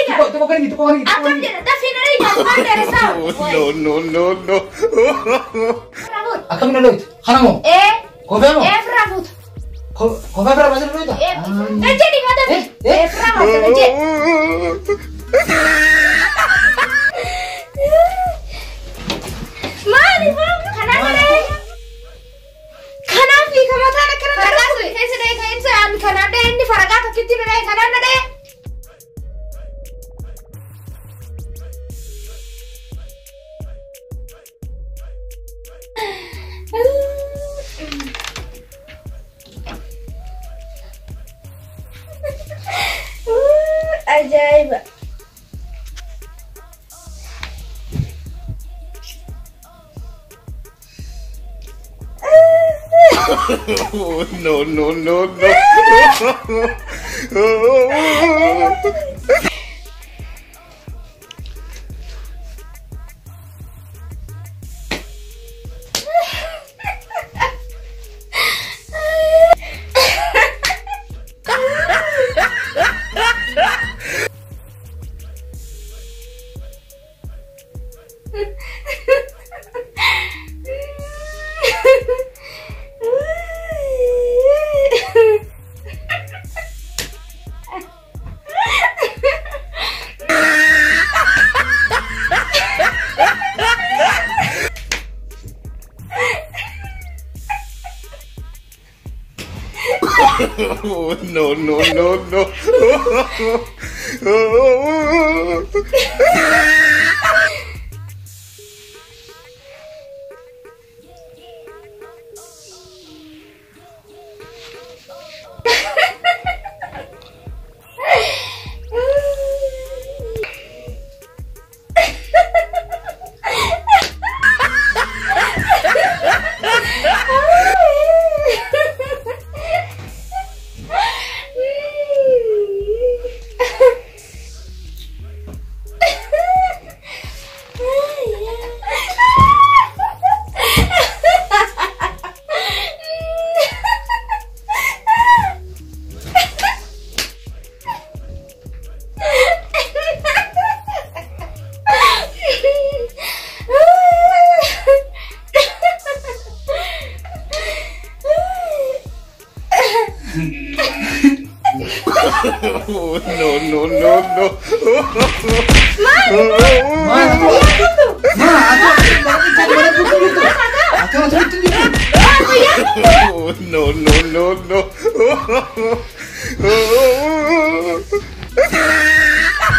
Tokko kan inni tokko kan inni. Akkam jedha dafii na dhayi maal dheeressaa? No, no, no, no. Akkam na dhoyte? Kana moo? Ee. Kophee moo? Ee firraa fuuta. Kophee firraa baasee na dhoyta? Ee jedhi maa dafii. Ee firraa baasee na jedhi. Maali kanaaf dhahee? Kanaaf hiika mataan akkana faraqaa sun keessa dhahee ka'insa kanaan dhahee inni faraqaa tokkitti na dhahee kanaan na dhahee. Ajaa'iba! No, no, no, no. No, no, no, no. No, no, no, no. No, no, no, no.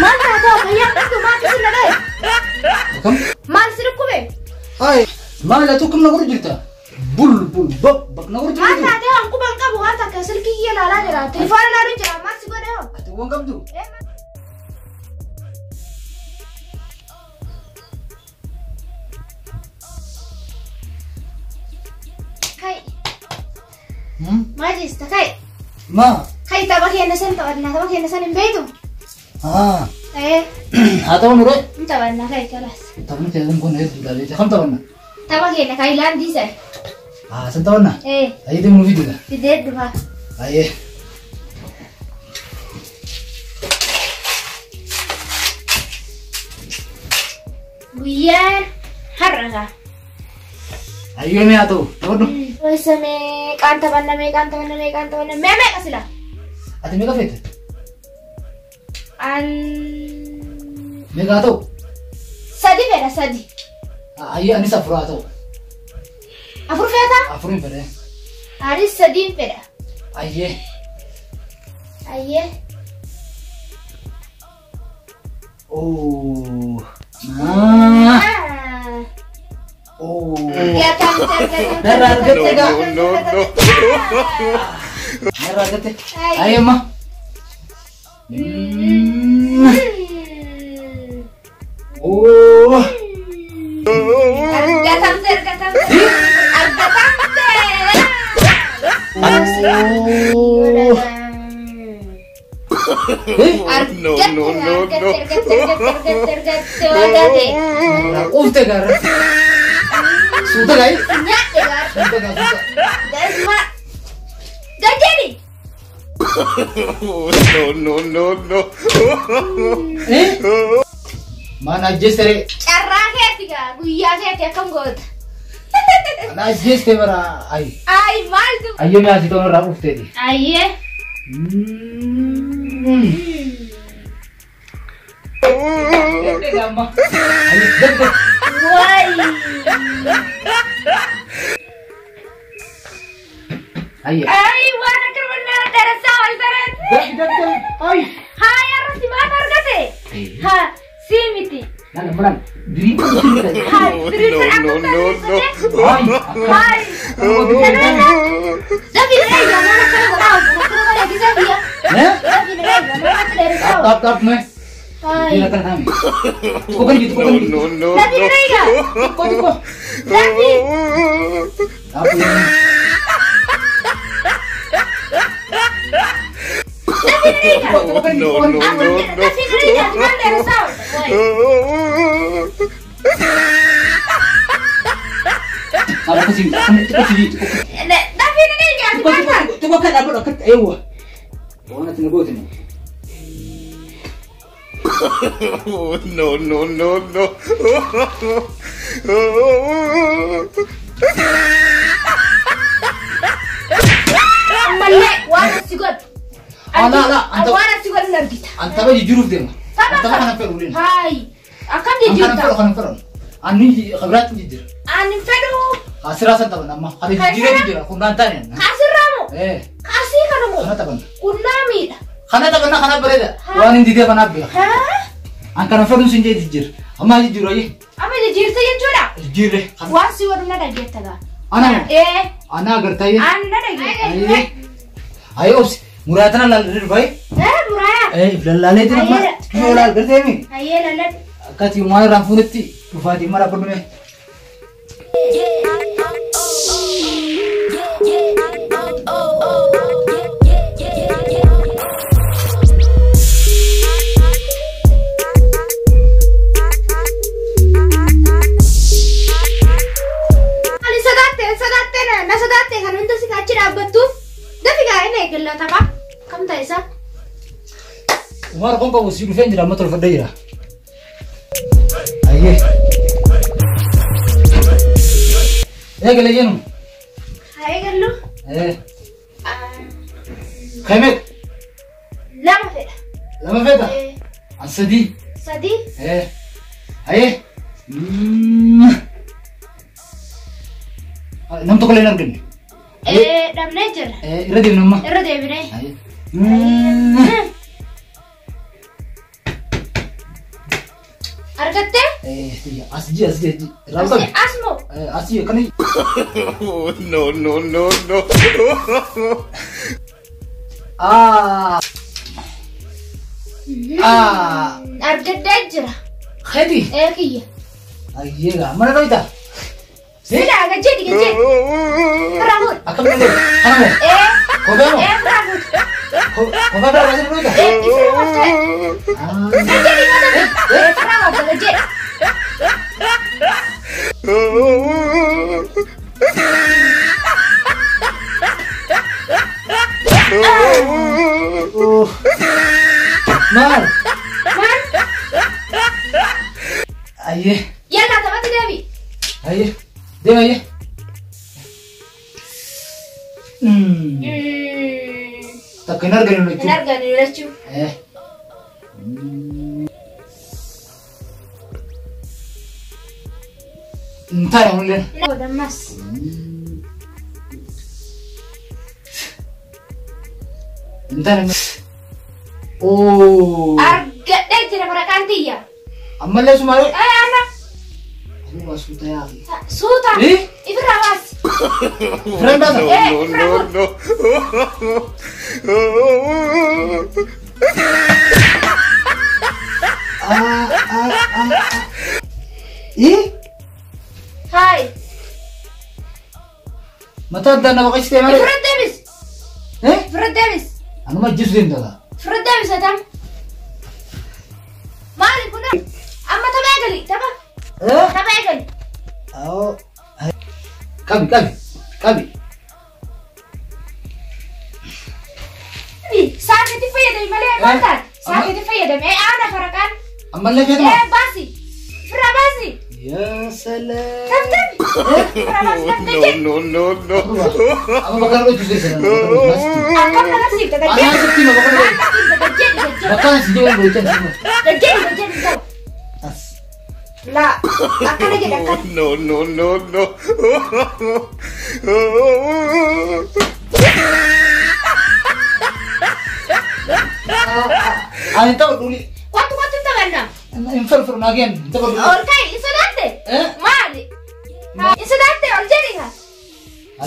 Maal taatee fayyaa qabdu maal isin dhagaye? Maal si dhukkube? Ay, maal ati akkam na godhu jirta? Bul bul bok bak na godhu Maal jirta. taatee waan quban qabu waan takka silkii kiyya ilaalaa jira. Telefoona ilaaluu jira maal si godhe hoo? Ati waan qabdu? Kai. Maal jeesta kai? Maa? Kai tapha keenya san taphannaa tapha keenya san hin beektu? Haa. Ee. Haa ta'u nuree? Hin taphannaa kai kalaas. Taphni keessan kun hedduu dha. Kam taphanna? Tapha keenya kai laandii sana. Haa san taphanna? Ee. Ayyee deemu nu fidida. Fidee dhufa. Ayyee. Guyyaan har'a gaa. Ayyee mee haa ta'u taphadhu. Isa meeqaan taphanna meeqaan taphanna meeqaan taphanna mee meeqa sila? Ati meeqa feete? An Meeqa haa ta'u? Sadi fedha sadi. Ayyee anis afur haa ta'u. Afur feeta? Afurin fedhe. Anis sadiin fedha. Ayyee. Ayyee. Oh. Ah. Oh. Narra argatte gaa. No, no, no. Narra argatte. Ayyee amma. Oh. Argatamte argatamte argatamte. Oh. No, no, no, no. Quufte gaara. Suuta gaa'e. Suuta gaa suuta. Gajjani. No, no, no, no. Eh? Mana ajjeestere? Carraa keeti gaa guyyaa keeti akkam goota. Ana ajjeeste bara ayi. Ayi maaltu? Ayyee mi'aasi toon irraa dhufteeti. Ayyee. Ayi dabbe. Wayi. Ayyee. Ayi waan akka mannaa darasaa wal tareeti. Dabbi dabbi. Ayi. Haa yarratti maal argate? Haa sii miti. Lala malan diriin kun Haa No, diriirsa no, no, no. Ayi. Hayi. Dafi na eega waan akkana godhaa akkana godhaa gisee biyya. Eh? Dafi na eega waan akka dheeressaa. Tap tap me. Hayi. Diriin akkana taa'ame. Xiqqoo kan jirtu xiqqoo No, kan jirtu. no, no, Dafi na eega. Xiqqoo xiqqoo. Dafi. Tap. Dafi na eega. Xiqqoo kan No, jirtu. no, no, no. Dafi na eega maal dheeressaa. Wayi. Tap akkasii xiqqoo xiqqoo. Dafi na eega maal ta'a? Xiqqoo kan dhaabbatu akkatti eewwa. Waan ati na gootine. No, no, no, no. Ammallee waan asi godhu. Ala ala anta Waan asi godhu hin argita. anta ba jijjiiruuf deema. Anta ba kana fedhu uleen. Hayi. Akkam An kana jijjiirta? fedhu kana fedhu. Anni khibraatti jijjiira. Ani fedhu. Asiraa san taphanna amma. Kana jijjiiree jijjiira kun naan taane. Asirraa moo? Eh Asii kana moo? kana taphanna. Qunnaa miidha. Kana taphanna kana bareeda. Waan hin didee kanaaf beeka. Haa? An kana fedhu sin jee jijjiira. Amma jijjiiru ayyee. Amma jijjiirte jechuudha. Jijjiirre. Waan si godhu na dhageetta gaa. Ana moo? Ee. Ana agartaayyee. Ani na dhageetta. Ayyee. Ayyee obsi. Muraatana laallee dhufaayi. Ee muraayaa. Eh lallaalee jira amma. Yoo laal gartee mi? Ayyee lalladhu. Akkati waan irraan fuunetti dhufaatii mara godhume. Ani sodaatte sodaatte na sodaatte kan hunda si achi dhaabbattuuf dafi gaa inni eegalla tapha. Kam ta'e isa? Umar kun qabu si dhufeen jira amma tolfadhee jira. Ayyee. Eegale jennu. Haa eegallu. Eh. Kemek Lama fedha. lama feeta. Ee An sadii. sadii. Eh. Ayyee. Nam tokko illee hin arganne. Ee dhabnee jira. Eh irra deemna amma. Irra deebinee. Ayyee. Argattee? Eh as ji as ji irraa qabi. As moo? Eh as ji kana No, no, no, no. Ah. Ah. Argattee jira. Khedi. Ee kiyya. Ayyee gaa mana dhoyta. Silaa gajjeeti gajjeeti. Irraa fuudhi. Akkam danda'e? Kana moo? Ee. Kophee moo? Ee irraa fuudhi. Kophee biraa baasanii dhoyta? Ee ifirra baftee. Ah. Gajjeeti godhame. Ee ifirra bafta gajjeeti. Oh. Maal? Maal? Ayyee. Yallaa taphatti deebi. Ayyee. Deema ayyee. Takka hin arginu Hin jechuudha. arganu jechuudha. Eh. Hin taane hulleen. Godhammas. Hin taane. Oh. Argadhee jira faraqaan tiyya. Ammallee sumaalee. Ee ana. Aduuba suuta yaaqi. Suuta. Eh? Ifirraa baasi. Firaan baasa. No, no, no. Ah, ah, ah, ah. Eh? Hayi. Mataa addaan nama qasitee malee. Ifirra deebis. Eh? Ifirra deebis. Anuma ajjeesu deemta gaa. Ifirra deebis atam. Maali kun? Amma tapha eegali. Tapha. Eh? Tapha eegali. Awoo. Qabi qabi qabi. Qabi. fayyadami malee maal taate? Sa'aatii fayyadame. Aana faraqaan. Ammallee feetuma. Baasi. Firra baasi. Yaa salaam. Taftafi. Firra baasi taftafi jedhi. No, no, no. Amma bakka kana dho'ichu seessa. Akkam kana siifta gad Anaa jedhi. sitti hima bakka kana. Anaa siifta gad jedhi gad jedhi. Bakka kana si jedhan dho'ichan si hima. Gad jedhi gad jedhi ta'u. As. Laa akkana jedhi akkana. No, no, no, no. Ani ta'u dhuli. Kottu kottu taphanna. Hin firfiru nageen. Hin taphadhu. Ol ka'i hin sodaatte? Eh? Maali? Hin sodaatte ol jedhi haa.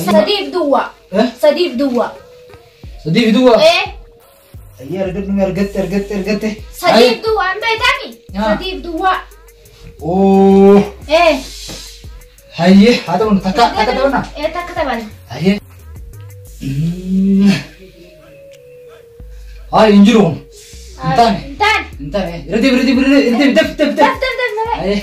Sadiif duwwaa. Eh? Sadiif duwwaa. Sadiif duwwaa. Eh? Ayyee argadhu mee argatte argatte argatte. Sadiif duwwaa hin beekami? Yaa. Sadiif duwwaa. Oo. Eh. Hayyee haa ta'u takka takka taphanna. Eh takka taphanna. Hayyee. Hayi hin jiru kun. Hin taane. Hin taane. Hin taane. Irra deebi irra deebi irra deebi daf daf daf. Daf daf daf malee. Hayyee.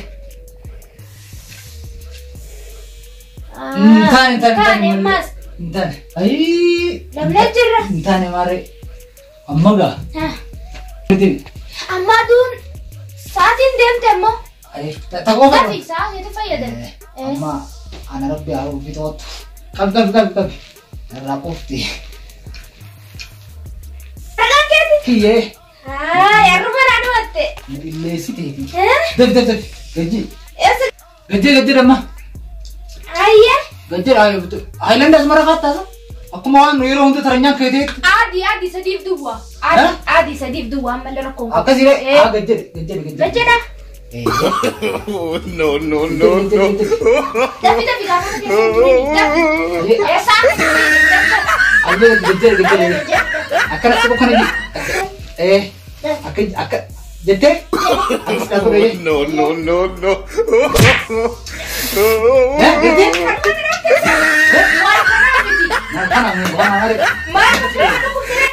Hin taane hin taane hin Taane taane. ammas. Hin taane. Ayyii. Lamlee jirra. Hin taane maarree. Amma gaa. Haa. Irra deebi. Amma aduun sa'aatiin deemte immoo. Hayyee. Takka qofa. Dafi sa'aatii fayyadame. Amma ana rabbi haa ofii to'attu. Qabi qabi qabi qabi. Irraa qofti. Ragaan keeti. Kiyyee. Haa yarruma naannoo watte. Illeessiteeti. Eh? Daf daf daf. Gajji. Eessa? Gajjee gajjee damma. Ayyee. Gajjee haayilaandi asuma rafattaasa. Akkuma waan nu yeroo hunda taranyaan keeteetti. Adii adii sadiif duwwaa. Adii adii sadiif duwwaa ammallee rakkoon qabu. Akkasii haa gajjee gajjee gajjee. Gajjeedha. No, no, no, no. Dafi dafi gaafa keessa hin turini. Dafi. Eessa akka turini dafi. Ayyee gajjee gajjee. Akkana tokko kana ji. Akka akka jettee akkas dhaabuu No, no, no, no. Jettee. Maal kanaa miti. Kana kana malee. Maal kanaa dhukkubsee?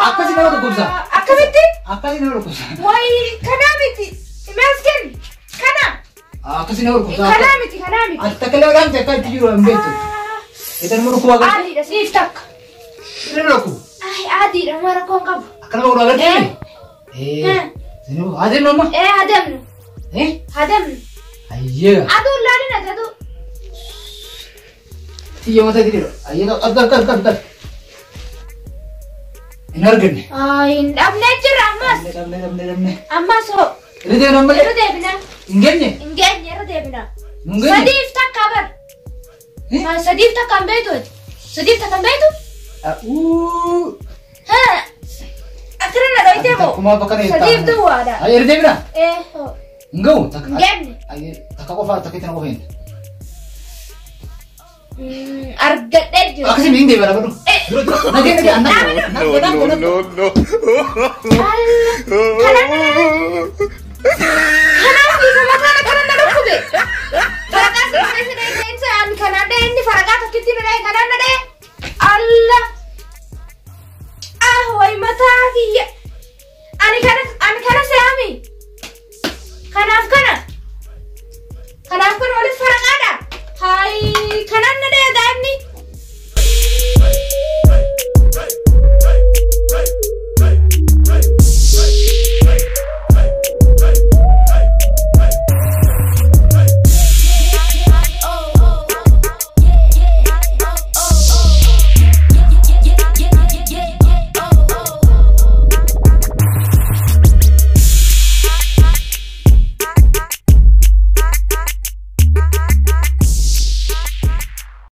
Akkasii nama dhukkubsa. Akkamitti? Akkasii nama dhukkubsa. Wayi kanaa miti. Imees kenni. Kana. Akkasii nama dhukkubsa. Kanaa miti kanaa miti. Ati takka illee dhaamte akka itti jiru hin beektu. Itti nama dhukkuba agartee. Adiidha siif takka. Nama dhukkuba. Ay adiidha ma rakkoon qabu. Akka nama dhukkuba agartee. Adeemnu amma. Ee adeemnu. Adeemnu. Ayyee. Aduun laalin ati aduu. Xiyya mataa itti dhiira. Ayyee qab qab qab qab qab. Hin arganne. Ay hin dhabnee jirra ammas. Dhabne dhabne dhabne. Ammas hoo. Irra deemna ammallee. Irra deebina. Hin geenye. Hin geenye irra deebina. Hin geenye. Sadiif takka bar. Sadiif takka hin beektu ati. Sadiif takka hin beektu? Haa. Akkana na dhoyitee moo? Akkuma bakka kana Sadiif duwwaadha. Ayyee irra deebina. Ee hoo. Hin ga'u. Hin geenye. Ayyee takka qofa takka itti na qofa hin. Argadhee jira. Akkasii hin deebi'a lafa dura. Dura dura. Nagee nagee anna. No, no, no, no. Alla.